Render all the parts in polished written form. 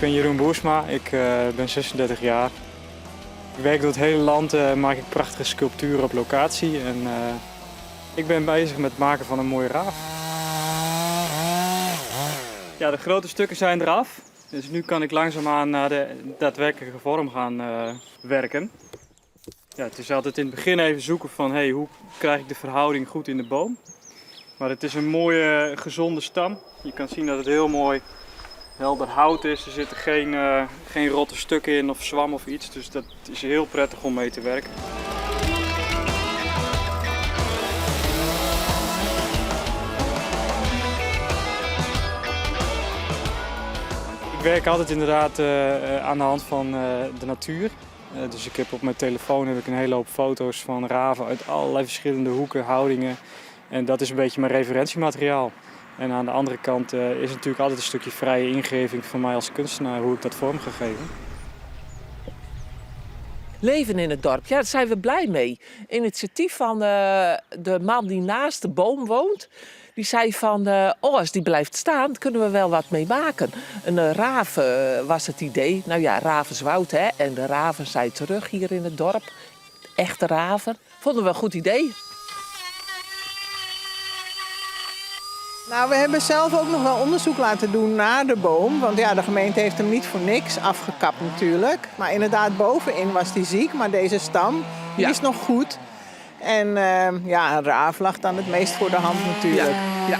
Ik ben Jeroen Boersma, ik ben 36 jaar. Ik werk door het hele land, maak ik prachtige sculpturen op locatie. En ik ben bezig met het maken van een mooie raaf. Ja, de grote stukken zijn eraf. Dus nu kan ik langzaamaan naar de daadwerkelijke vorm gaan werken. Ja, het is altijd in het begin even zoeken van hey, hoe krijg ik de verhouding goed in de boom. Maar het is een mooie, gezonde stam. Je kan zien dat het heel mooi helder hout is. Er zitten geen rotte stukken in of zwam of iets. Dus dat is heel prettig om mee te werken. Ik werk altijd inderdaad aan de hand van de natuur. Dus ik heb op mijn telefoon heb ik een hele hoop foto's van raven uit allerlei verschillende hoeken, houdingen. En dat is een beetje mijn referentiemateriaal. En aan de andere kant is het natuurlijk altijd een stukje vrije ingeving van mij als kunstenaar hoe ik dat vorm ga geven. Leven in het dorp, ja, daar zijn we blij mee. Initiatief van de man die naast de boom woont. Die zei van, oh, als die blijft staan, kunnen we wel wat mee maken. Een raaf was het idee. Nou ja, Ravenswoud, hè. En de raven zijn terug hier in het dorp. Echte raven. Vonden we een goed idee. Nou, we hebben zelf ook nog wel onderzoek laten doen naar de boom. Want ja, de gemeente heeft hem niet voor niks afgekapt natuurlijk. Maar inderdaad, bovenin was die ziek. Maar deze stam, die is nog goed. En ja, een raaf lag dan het meest voor de hand natuurlijk. Ja.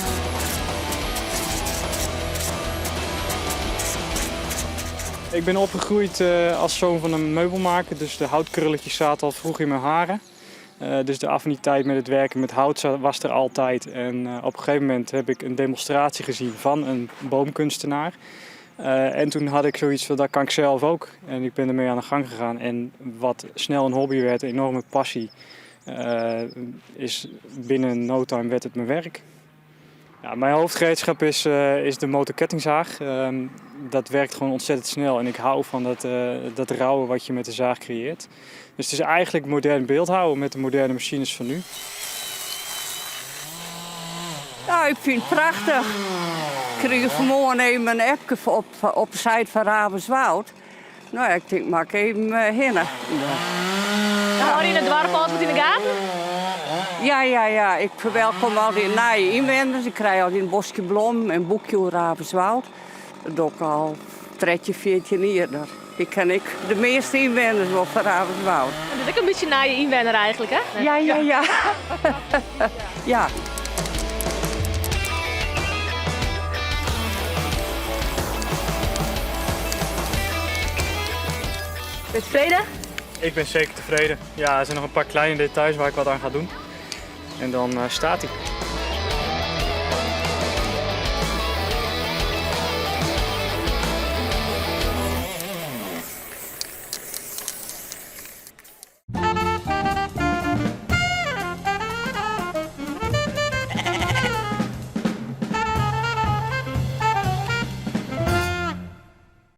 Ik ben opgegroeid als zoon van een meubelmaker. Dus de houtkrulletjes zaten al vroeg in mijn haren. Dus de affiniteit met het werken met hout was er altijd. En op een gegeven moment heb ik een demonstratie gezien van een boomkunstenaar. En toen had ik zoiets van, dat kan ik zelf ook. En ik ben ermee aan de gang gegaan. En wat snel een hobby werd, een enorme passie, is binnen no time werd het mijn werk. Ja, mijn hoofdgereedschap is de motorkettingzaag. Dat werkt gewoon ontzettend snel en ik hou van dat rauwe wat je met de zaag creëert. Dus het is eigenlijk modern beeldhouden met de moderne machines van nu. Nou, ik vind het prachtig. Ik kreeg vanmorgen even een appje op de site van Ravenswoud. Nou ja, ik denk, maak even hinnen. Ja. Hou je in het dorp altijd in de gaten? Ja, ja, ja. Ik verwelkom al die nieuwe inwoners. Ik krijg al die een bosje blom en boekje over Ravenswoud. Dat doe ik al 13, 14 jaar. Ik ken ik de meeste inwoners wel van Ravenswoud. Dat is ook een beetje naar je inwoner eigenlijk, hè? Ja, ja, ja. Ja. Ben je tevreden? Ik ben zeker tevreden. Ja, er zijn nog een paar kleine details waar ik wat aan ga doen. En dan staat hij.